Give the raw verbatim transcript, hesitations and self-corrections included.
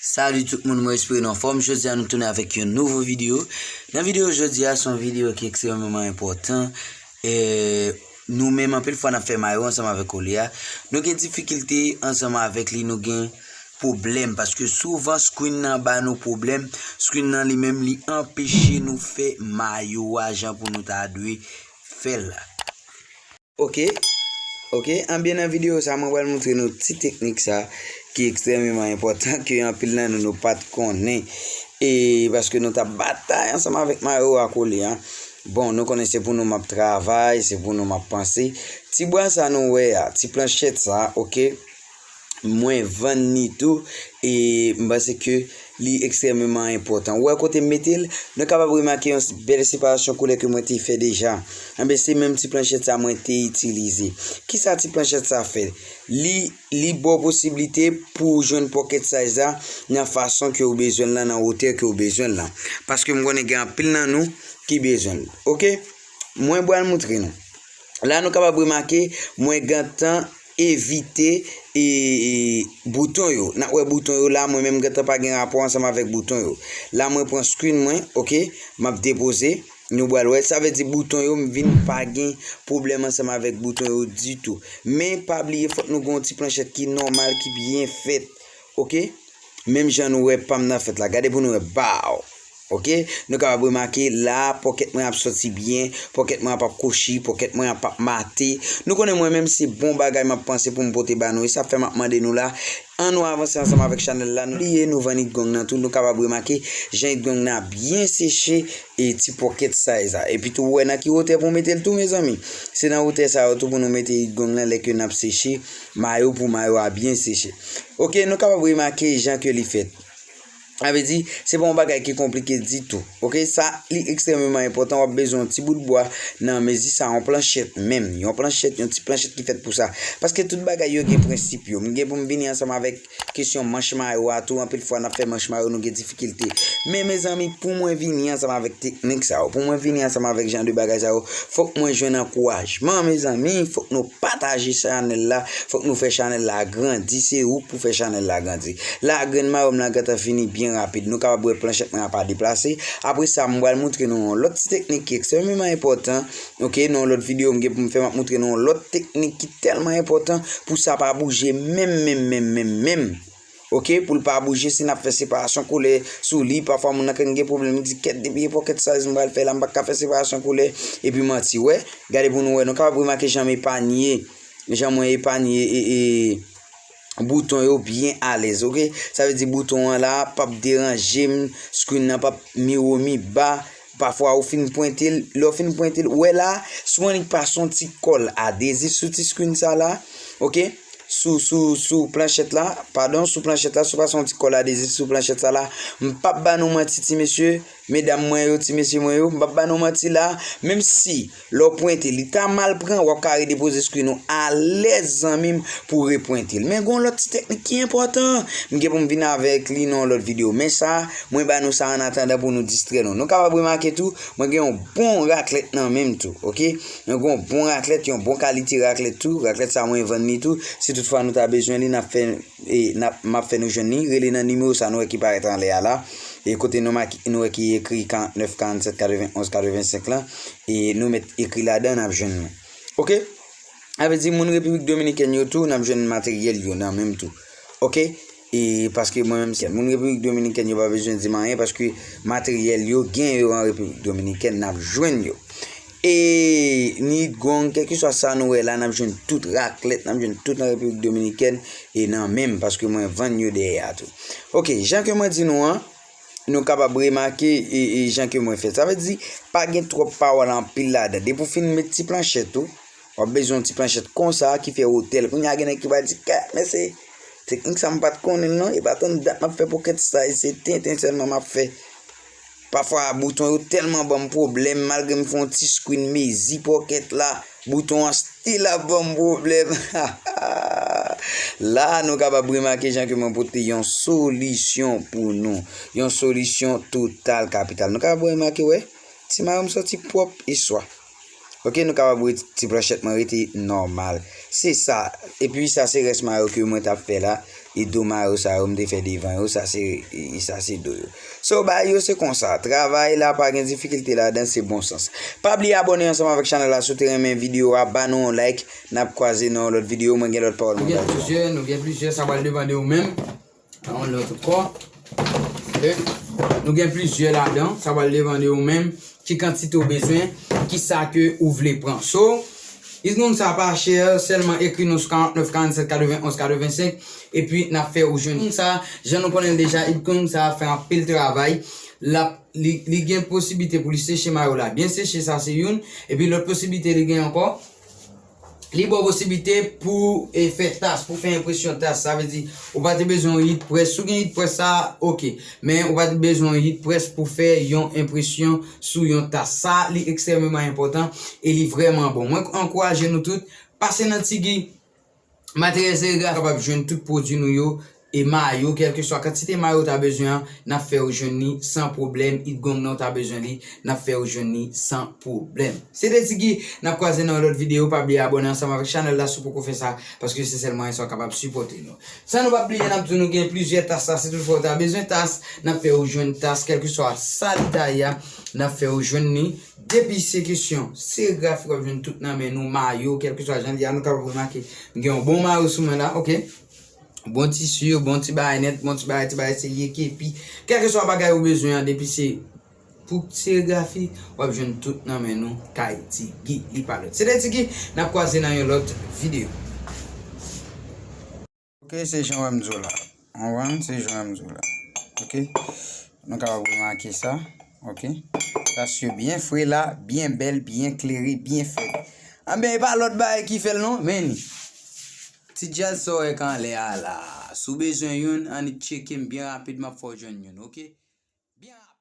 Salut tout moun, mwen espere nou anfòm. Jodi a nou tounen avèk yon nouvo videyo. Nan videyo jodi a, se yon videyo ki ekstrèmeman enpòtan. E nou menm, anpil fwa n ap fè mayo ansanm avèk Olé a. Nou gen difikilte ansanm avèk li, nou gen pwoblèm, paske souvan screen nan ba nou pwoblèm. Screen nan li menm, li anpeche nou fè mayo a jan pou nou ta dwe fè l la. Ok, ok, anbyen nan videyo sa, mwen pral montre nou ti teknik sa ki ekstrèmeman enpòtan, ke anpil nan nou, nou pa t konnen. E paske nou t ap batay ansanm avèk mayo a Olé a. Bon, nou konnen se pou nou m ap travay, se pou nou m ap panse. Ti bwa sa nou wè a, ti planchèt sa, ok, mwen vann li tou, e m panse ke li ekstrèmeman enpòtan. Ou wè kote m mete l? Nou kapab remake yon bèl separasyon koulè ke mwen te fè deja. Anben, se menm ti planchèt sa mwen te itilize. Kisa ti planchèt sa fè? Li, li ba w posiblite pou w jwenn pocket size la nan fason ke w bezwen l lan, nan wotè ke w bezwen l lan. Paske m konnen gen anpil nan nou ki bezwen l. Ok? Mwen pral montre nou. La, nou kapab remake, mwen gentan evite e, e, bouton yo. N ap wè bouton yo la, mwen menm gentan pa gen rapò ansanm avèk bouton yo. La, mwen pran screen mwen, ok, m ap depoze. Nou pral wè, sa vle di bouton yo, m vin pa gen pwoblèm ansanm avèk bouton yo ditou. Men, pa bliye, fòk nou gen yon ti planchèt ki nòmal, ki byen fèt, ok? Menm jan nou wè pa m nan fèt la. Gade pou nou wè, baw! Ok, nou kapab remake la, pocket mwen ap sòti byen, pocket mwen ap ap kwochi, pocket mwen ap ap mate. Nou konnen mwen menm se bon bagay m ap panse pou m pote ba nou, e sa fè m ap mande nou la, ann nou avanse ansanm avèk chanèl la. Nou bliye nou vann it gong nan tou, nou kapab remake jan it gong nan ap byen seche e ti pocket size a. Epi tou, ou wè nan ki wotè pou w mete l tou, mezanmi. Se nan wotè sa yo tou pou nou mete it gong nan lè ke n ap seche mayo pou mayo a byen seche. Ok, nou kapab remake jan ke li fèt. Sa vle di, se pa yon bagay ki konplike ditou. Ok, sa, li ekstrèmeman enpòtan. W ap bezwen yon ti bout bwa nan mezi sa, yon planchèt menm. Yon planchèt, yon ti planchèt ki fèt pou sa. Paske tout bagay yo gen prensip yo. M gen pou m vini ansanm avèk kesyon manch mayo a tou. Anpil fwa, n ap fè manch mayo, nou gen difikilte. Men, mezanmi, pou mwen vini ansanm avèk teknik sa yo, pou mwen vini ansanm avèk jan de bagay sa yo, fòk mwen jwenn ankourajman, mezanmi. Fòk nou pataje chanèl la, fòk nou fè chanèl la grandi. Se ou k pou fè chanèl la grandi. La, grenn mayo m lan gentan fini byen rapid. Nou kapab wè planchèt mwen an pa deplase. Apre sa, m pral montre nou yon lòt ti teknik ki ekstrèmeman enpòtan. Ok, nan yon lòt videyo m gen pou m fè, m ap montre nou yon lòt teknik ki tèlman enpòtan pou sa pa bouje menm, menm, menm, menm, menm. Ok, pou l pa bouje, si n ap fè separasyon koulè sou li, pafwa moun nan konn gen pwoblèm, li di, "Kèt, depi e pocket size m pral fè la, m pa ka fè separasyon koulè." Epi manti, wè, gade pou nou wè, nou kapab remake jan m epanye, jan mwen epanye e, e, bouton yo byen alèz, ok? Sa vle di bouton an la p ap deranje m, screen nan p ap mi wo mi ba. Pafwa ou fin pwente l, lè w fin pwente l, ou wè la, si w annik pase yon ti kòl adezif sou ti screen sa la, ok? Sou, sou, sou planchèt la, padon, sou planchèt la, si w pase yon ti kòl adezif sou planchèt sa la, m p ap ba nou manti, ti mesye, medam mwen yo, ti mesye mwen yo, m p ap ba nou manti la, menm si lè w pwente, li ta mal pran, w ap ka redepoze screen ou alèz, zanmi m, pou w repwente l. Men gen yon lòt ti teknik ki enpòtan. M gen pou m vin avèk li nan yon lòt videyo. Men sa, mwen ba nou sa annatandan pou nou distrè nou. Nou kapab remake tou, mwen gen yon bon raklèt nan men m tou, ok? Mwen gen yon bon raklèt, yon bon kalite raklèt tou. Raklèt sa mwen vann li tou. Si toutfwa nou ta bezwen li, n ap fè, e, n ap, m ap fè nou jwenn li. Rele nan nimewo sa nou wè ki parèt anlè a la. E kote nou maki, nou wè ki ekri karannèf, karannsèt, katrevenn onz, katrevensenk lan. E nou mèt ekri ladan, n ap jwenn nou. Ok? Sa vle di moun Repiblik Dominikèn yo tou, n ap jwenn materyèl yo nan men m tou. Ok? E paske mwen menm, se moun Repiblik Dominikèn yo pa bezwen di m anyen, paske materyèl yo gen yo an Repiblik Dominikèn, n ap jwenn yo. E ni gong, kèlkeswa sa nou wè la, n ap jwenn tout raklèt, n ap jwenn tout nan Repiblik Dominikèn e nan men m, paske mwen vann yo dèyè a tou. Ok, jan ke mwen di nou an, nou kapab remake e, e jan ke mwen fè. Sa vle di, pa gen twòp pawòl anpil ladan. Depi w fin met ti planchèt ou, w ap bezwen yon ti planchèt konsa ki fè wotè l. Kounye a gen nèg ki pral di, "Kèt, men se teknik sa m pa t konnen l non, e pa tann dat m ap fè pocket size, se tenten sèlman m ap fè." Pafwa, bouton yo tèlman ban m pwoblèm, malgre m fè yon ti screen mezi pocket la, bouton an still ap ban m pwoblèm. La, nou kapab remake jan ke mwen pote yon solisyon pou nou. Yon solisyon total kapital. Nou kapab remake, wè, ti mayo m sòti pwòp e swa. Ok, nou kapab wè ti planchèt mwen rete nòmal. Se sa. Epi sa se rès mayo ke mwen t ap fè la. E do mayo sa yo, m te fè devan yo, sa se, e, sa se do yo. So, bagay yo se konsa. Travay la pa gen difikilte ladan, se bon sans. Pa bliye abòne ansanm avèk chanèl la si w te renmen videyo a, ba nou yon like, n ap kwaze nan yon lòt videyo, mwen gen lòt pawòl mwen ba nou. Nou gen plizyè, nou gen plizyè, sa pral depann de ou menm. Yon lòt ankò. Ok. Nou gen plizyè ladan, sa pral depann de ou menm. Ki kantite w bezwen, ki sa ke ou vle pran. So, Itgoum sa pa chè, sèlman ekri nou sou karant nèf, karant sèt, katreven onz, katreven senk, epi n ap fè ou jwenn. Itgoum sa, jan nou konnen l deja, Itgoum sa fè anpil travay. L ap, li, li gen posiblite pou li seche mayo la byen seche, sa se youn. Epi lòt posiblite li gen ankò, li ba w posiblite pou, e, fè tas, pou fè enpresyon tas. Sa vle di, ou pa te bezwen yon heat press. Si w gen heat press sa, ok. Men ou pa t bezwen yon heat press pou fè yon enpresyon sou yon tas. Sa, li ekstrèmeman enpòtan e li vrèman bon. Mwen ankouraje nou tout, pase nan Tigi, Materyèl Serigrafi, kapab jwenn tout pwodui nou yo, e mayo, kèlkeswa kantite mayo w ta bezwen an, n ap fè ou jwenn li san pwoblèm. Itgoum nan w ta bezwen li, n ap fè ou jwenn li san pwoblèm. Se te Tigi, n ap kwaze nan yon lòt videyo. Pa bliye abòne ansanm avèk chanèl la si w poko fè sa, paske se sèl mwayen sa w kapab sipòte nou. San nou pa bliye, n ap di nou gen plizyè tas la. Si toutfwa w ta bezwen tas, n ap fè ou jwenn tas, kèlkeswa sa li ta ye a, n ap fè ou jwenn li. Depi se kesyon serigrafi, w ap jwenn tout nan men nou, mayo, kèlkeswa jan li ye a, nou kapab remake. M gen yon bon mayo sou mwen la, ok? Bon tisi, bon ti bagay nèt, bon ti bagay, ti bagay serye, kepi. Kèlkeswa bagay ou bezwen an, depi se pou serigrafi, w ap jwenn tout nan men nou, kay Tigi, li pa lòt. Se te Tigi, n ap kwaze nan yon lòt videyo. Ok, se jan w wè m di w la. W konprann? Se jan w wè m di w la. Ok? Nou kapab remake sa. Ok? Tas yo byen fre la, byen bèl, byen klere, byen fèt. Anben, e pa lòt bagay ki fè l non, men li. Ti djaz sa w wè k anlè a la. Si w bezwen youn, annik tcheke m byen rapid, m ap fè w jwenn youn, ok? Byen rapid.